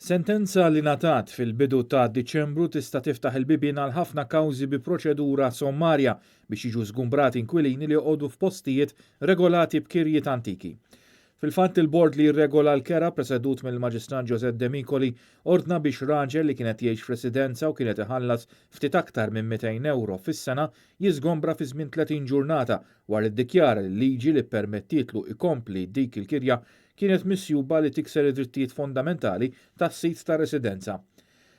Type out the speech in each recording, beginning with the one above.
Sentenza li ngħatat fil-bidu ta' Diċembru tista' tiftaħ il-bibien għal ħafna kawżi bi proċedura sommarja biex jiġu żgumbrati inkwilini li joqogħdu f'postijiet regolati b'kirjiet antiki. Fil-fatt il-bord li jirregola l-kera presedut mill-Maġistrat Josette Demicoli ordna biex raġel li kien qed jgħix f'residenza u kien qed iħallas ftit aktar minn 200 ewro fis-sena jiżgombra fi żmien 30 ġurnata wara li ddikjara li l-liġi li ppermettietlu jkompli dik il-kirja kienet misjuba li tikser id-drittijiet fondamentali tas-sid tar-residenza.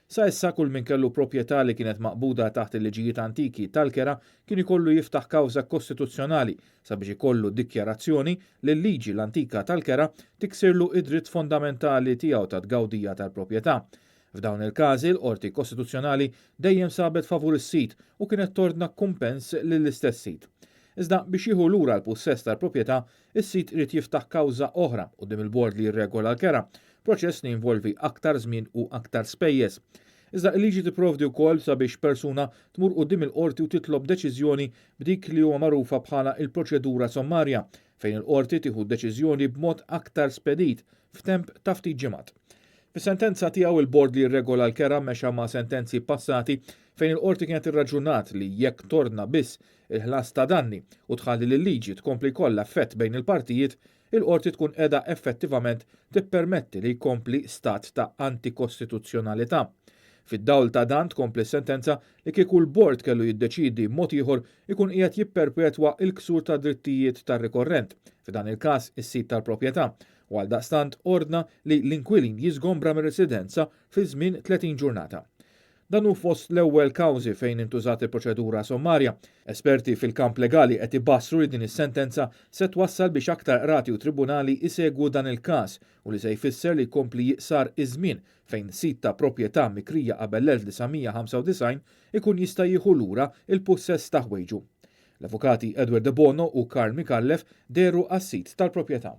Sa issa kull min kellu proprjetà li kienet maqbuda taħt il-liġijiet antiki tal-kera kien ikollu jiftaħ kawża kostituzzjonali sabiex ikollu dikjarazzjoni li l-liġi l-antika tal-kera tiksirlu id-dritt fondamentali tiegħu ta' tgawdija tal-proprjetà. F'dawn il-każi l-Qorti Kostituzzjonali dejjem sabet favur is-sid u kienet tordna kumpens lill-istess sid. Iżda biex jieħu lura l-pussess tal-proprjetà, is-sid irid jiftaħ kawża oħra quddiem il-bord li jirregola l-kera, proċess li jinvolvi aktar żmien u aktar spejjeż. Iżda l-liġi tipprovdi wkoll sabiex persuna tmur quddiem il-qorti u titlob deċiżjoni b'dik li huwa magħrufa bħala il-proċedura sommarja, fejn il-qorti tieħu deċiżjoni b'mod aktar spedit f'temp ta' ftit ġimgħat. Fis-sentenza tiegħu il-bord li jirregola l-kera mexa ma' sentenzi passati fejn il-qorti kienet irraġunat li jekk tordna biss il-ħlas ta' danni u tħalli li l-liġi tkompli jkollha effett bejn il-partijiet, il-qorti tkun qiegħda effettivament tippermetti li jkompli stat ta' antikostituzzjonalità. Fid-dawl ta' dan tkompli sentenza li kieku l-bord kellu jiddeċidi mod ieħor ikun qiegħed jipperpetwa l-ksur ta' drittijiet tar-rikorrent, f'dan il-każ is-sid tal-proprjetà, u għaldaqstant ordna li l-inkwilin jiżgombra mir-residenza fi żmien 30 ġurnata. Dan hu fost l-ewwel kawżi fejn intużat il-proċedura sommarja. Esperti fil-kamp legali qed ibassru li din is-sentenza se twassal biex aktar qrati u tribunali isegwu dan il-każ u li se jfisser li jkompli jiqsar iż-żmien fejn sid ta' proprjetà mikrija qabel l-1995 ikun jista' jieħu lura il-pussess ta' ħwejġu. L-avukati Edward De Bono u Karl Micallef dehru għas-sid tal-proprjetà.